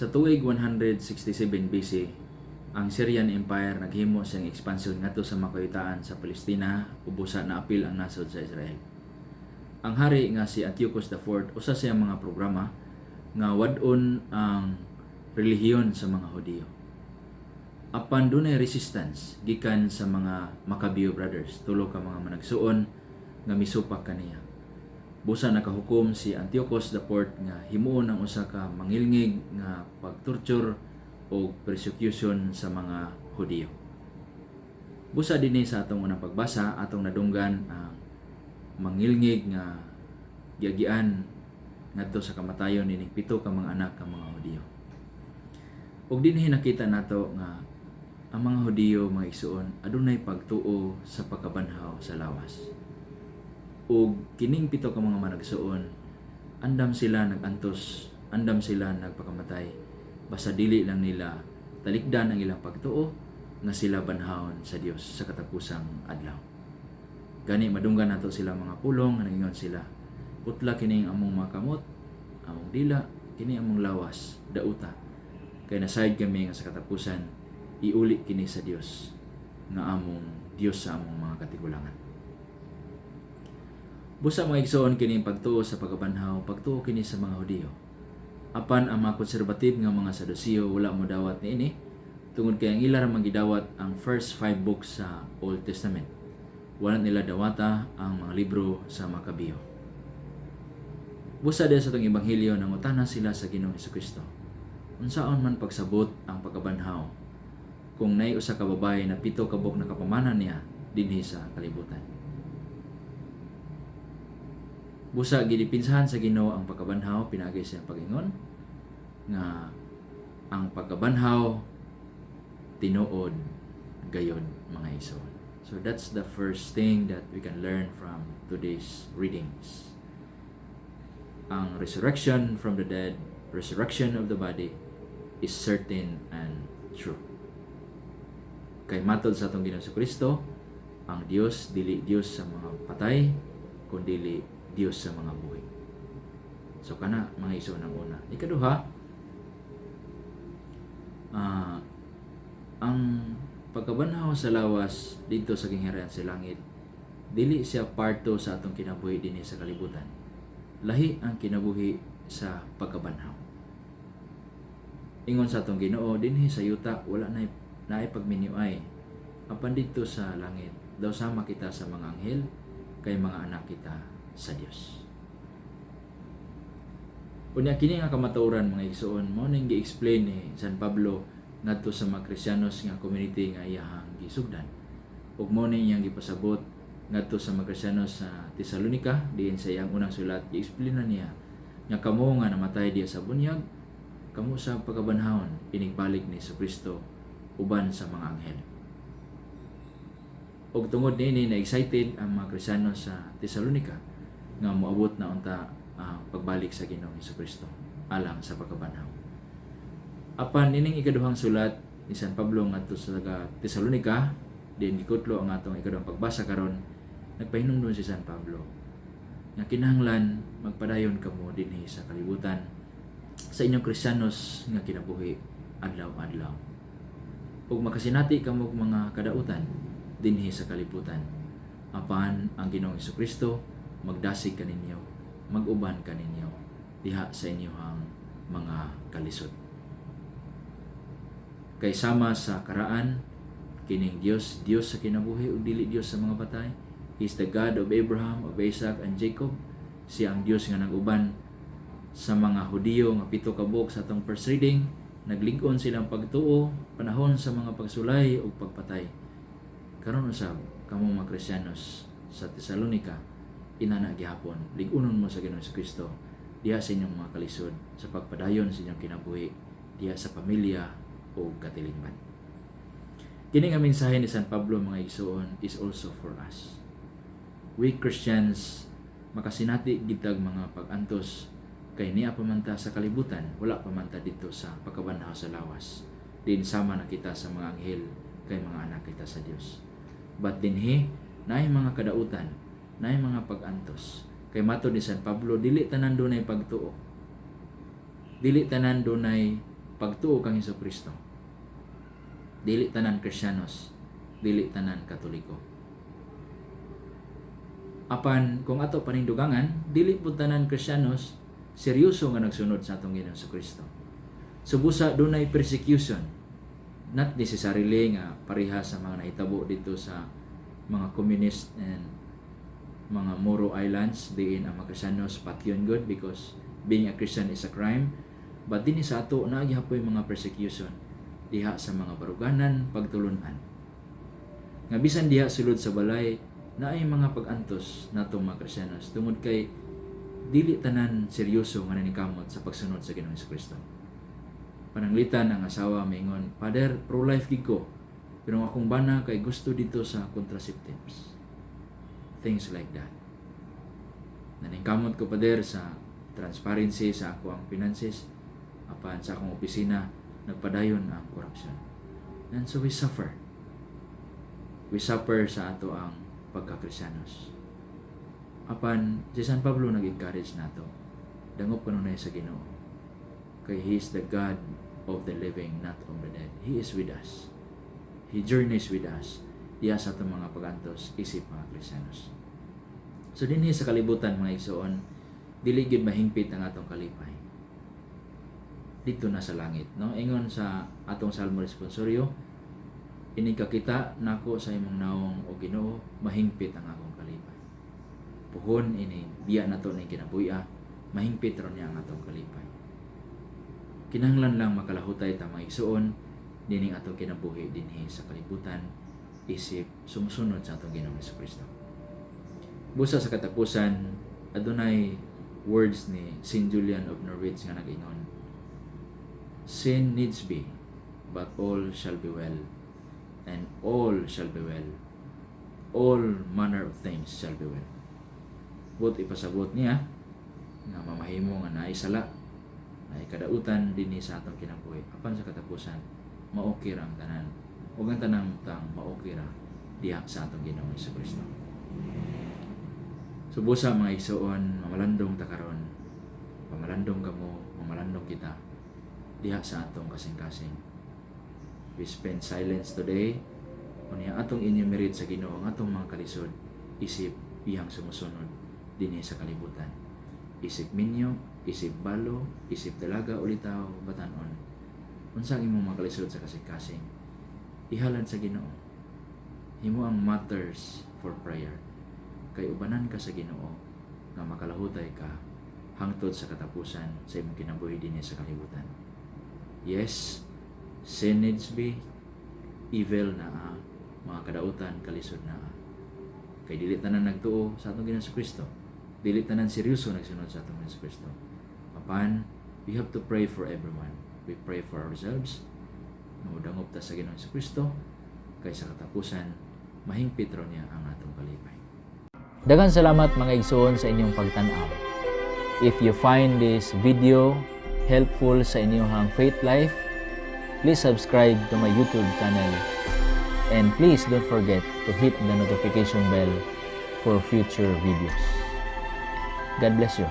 Sa tuig 167 BC, ang Syrian Empire naghimo sa expansion ngadto sa mga kayutaan sa Palestina ug busa naapil ang nasod sa Israel. Ang hari nga si Antiochus IV, usa sa iyang mga programa nga wad-on ang relihiyon sa mga Hudiyo. Apan dunay resistance gikan sa mga Maccabeo brothers, tulo ka mga managsuon nga misupak kaniya. Busa nakahukom si Antiochus IV nga himuon ang usa ka mangilngig nga pagtorture o persecution sa mga Hudiyo. Busa dinhi sa atong unang pagbasa, atong nadunggan ang mangilngig nga giagian ngadto sa kamatayon nining pito ka mga anak ka mga Hudiyo. Ug dinhi nakita nato nga ang mga Hudiyo, mga igsuon, adunay pagtuo sa pagkabanhaw sa lawas. Ug kining pito ka mga managsuon, andam sila nagantos, andam sila nagpakamatay, basta dili lang nila talikdan ang ilang pagtuo nga sila banhawon sa Dios sa katapusang adlaw. Gani madunggan nato sila mga pulong nga nagingon sila, "Putla kining among mga kamot, among dila, kini among lawas, dauta. Kay nasayod kami nga sa katapusan, iuli kini sa Dios nga among Dios sa among mga katigulangan." Busa, mga igsoon, kini pagtuo sa pagkabanhaw, pagtuo kini sa mga Hudiyo. Apan ang mga konserbative nga mga Saduceo wala mo dawat niini tungod kay ang ila ra man gidawat ang first five books sa Old Testament. Wala nila dawata ang mga libro sa Macabeo. Busa diha sa atong ebanghelyo, nangutana sila sa Ginoong Kristo. Unsaon man pagsabot ang pagkabanhaw kung naay usa ka babae na pito ka buok nakapamana niya dinhi sa kalibutan? Busa gidipinsahan sa Ginoo ang pagkabanhaw pinaagi sa pag-ingon nga ang pagkabanhaw tinuod gayod, mga igsoon. So that's the first thing that we can learn from today's readings. Ang resurrection from the dead, resurrection of the body is certain and true. Kay matod sa atong Ginoong Kristo, ang Dios dili Dios sa mga patay, kundi Dios sa mga buhi. So kana, mga igsoon, ang una. Ikaduha, ang pagkabanhaw sa lawas didto sa gingharian sa langit, dili siya parto sa atong kinabuhi dinhi sa kalibutan. Lahi ang kinabuhi sa pagkabanhaw. Ingon sa atong Ginoo, dinhi sa yuta wala na naay pagminuay. Apan didto sa langit, daw sama kita sa mga anghel kay mga anak kita sa Dios. Unya kini nga kamatuoran, mga igsoon, mao ning gi-explain ni San Pablo ngadto sa mga Kristiyanos nga community nga iyahang gisugdan. Ug mao ni iyang gipasabot ngadto sa mga Kristiyanos sa Tesalonica diin sa iyang unang sulat, gi-explain na niya nga kamo nga namatay diha sa bunyag, kamo sa pagkabanhawon inigbalik ni Kristo uban sa mga anghel. Ug tungod niini, na excited ang mga Kristiyanos sa Tesalonica nga moabot na unta ang pagbalik sa Ginoong Kristo alang sa pagkabanhaw. Apan nining ikaduhang sulat ni San Pablo ngadto sa taga Tesalonica, diin gikutlo ang atong ikaduhang pagbasa karon, nagpahinumdum si San Pablo nga kinahanglan magpadayon kamo dinhi sa kalibutan sa inyong Kristiyanos nga kinabuhi adlaw-adlaw. Ug makasinati kamo og mga kadautan dinhi sa kalibutan. Apan ang Ginoong Kristo magdasig kaninyo, mag-uban kaninyo diha sa inyong mga kalisod. Kay sama sa karaan, kining Dios, Dios sa kinabuhi ug dili Dios sa mga patay. He is the God of Abraham, of Isaac, and Jacob. Siya ang Dios nga nag-uban sa mga Hudiyo nga pito ka buok sa atong first reading. Naglig-on silang pagtuo panahon sa mga pagsulay ug pagpatay. Karon usab, kamo mga Kristiyanos sa Tesalonica, inana gihapon, lig-unon mo sa Ginoong Kristo diha sa inyong mga kalisod sa pagpadayon sa inyong kinabuhi diha sa pamilya o katilingban. Kini nga mensahe ni San Pablo, mga igsoon, is also for us. We Christians makasinati gitag mga pag-antos kay niya pa man ta sa kalibutan, wala pa man ta didto sa pagkabanhaw sa lawas. Diin sama na kita sa mga anghel kay mga anak kita sa Dios. But dinhi naay mga kadautan, naay mga pag-antos. Kay matod ni San Pablo, dili tanan dunay pagtuo. Dili tanan dunay pagtuo kang Hesus Kristo. Dili tanan Kristiyanos, dili tanan Katoliko. Apan kung ato panindugangan, dili pud tanan Kristiyanos seryoso nga nagsunod sa atong Ginoong Kristo. So busa dunay persecution, not necessarily nga pareha sa mga nahitabo dito sa mga communist and mga Moro Islands diin ang mga Kristiyanos patyon gud because being a Christian is a crime. But dinhi sa ato, naa gihapoy mga persecution diha sa mga baruganan, pagtulunan nga bisan diha sulod sa balay, naay mga pag-antos natong mga Kristiyanos tungod kay dili tanan seryoso nga naningkamot sa pagsunod sa Ginoong Kristo. Pananglitan ang asawa maingon, "Father, pro-life gid ko, pero ang akong bana kay gusto dito sa contraceptives." Things like that. "Naningkamot ko, Father, sa transparency sa ako ang finances, apan sa akong opisina nagpadayon ang corruption." And so we suffer. We suffer sa ato ang pagkakristiyanos. Apan si San Pablo nag-encourage nato. Dangop kanunay sa Ginoo. Kay He is the God of the living, not of the dead. He is with us. He journeys with us diya sa atong mga pagantos isip mga Kristiyanos. So dinhi sa kalibutan, mga igsoon, dili gyud mahingpit ang atong kalipay. Dito na sa langit, no? Ingon sa atong Salmo responsorio, "Inig kakita nako sa imong naong, o Ginoo, mahingpit ang akong kalipay." Puhon ini biya nato ning kinabuhi, mahingpit ron niya ang atong kalipay. Kinahanglan lang makalahutay ta, mga igsoon, dining atong kinabuhi dinhi sa kalibutan isip sumusunod sa atong Ginoong Kristo. Busa sa katapusan, adunay words ni Saint Julian of Norwich nga nag-ingon, "Sin needs be, but all shall be well, and all shall be well. All manner of things shall be well." But ipasabot niya nga mamahimo nga naay sala, naay kadautan dinhi sa atong kinabuhi. Apan sa katapusan, maokay ra ang tanan. Ug ang tanang tang maokay ra diha sa atong Ginoong Kristo. So busa, mga igsoon, mamalandong ta karon. Pamalandong kamo, mamalandong kita diha sa atong kasing-kasing. We spend silence today. Unya atong enumerate sa Ginoo ang atong mga kalisod isip iyang sumusunod dinhi sa kalibutan. Isip minyo, isip balo, isip dalaga, ulitaw, batanon. Unsa ang imong mga kalisod sa kasing-kasing? Ihalad sa Ginoo. Himo ang matters for prayer. Kay ubanan ka sa Ginoo nga makalahutay ka hangtod sa katapusan sa imong kinabuhi dinhi sa kalibutan. Yes, sin needs be, evil naa, mga kadautan, kalisod naa. Kay dili tanan nagtuo sa atong Ginoong Kristo. Dili tanan seryoso nagsunod sa atong Ginoong Kristo. Apan, we have to pray for everyone. We pray for ourselves. Nga dangop ta sa Ginoong Kristo kay sa katapusan mahingpit ro niya ang atong kalipay. Daghang salamat, mga igsoon, sa inyong pagtan-aw. If you find this video helpful sa inyong faith life, please subscribe to my YouTube channel. And please don't forget to hit the notification bell for future videos. God bless you.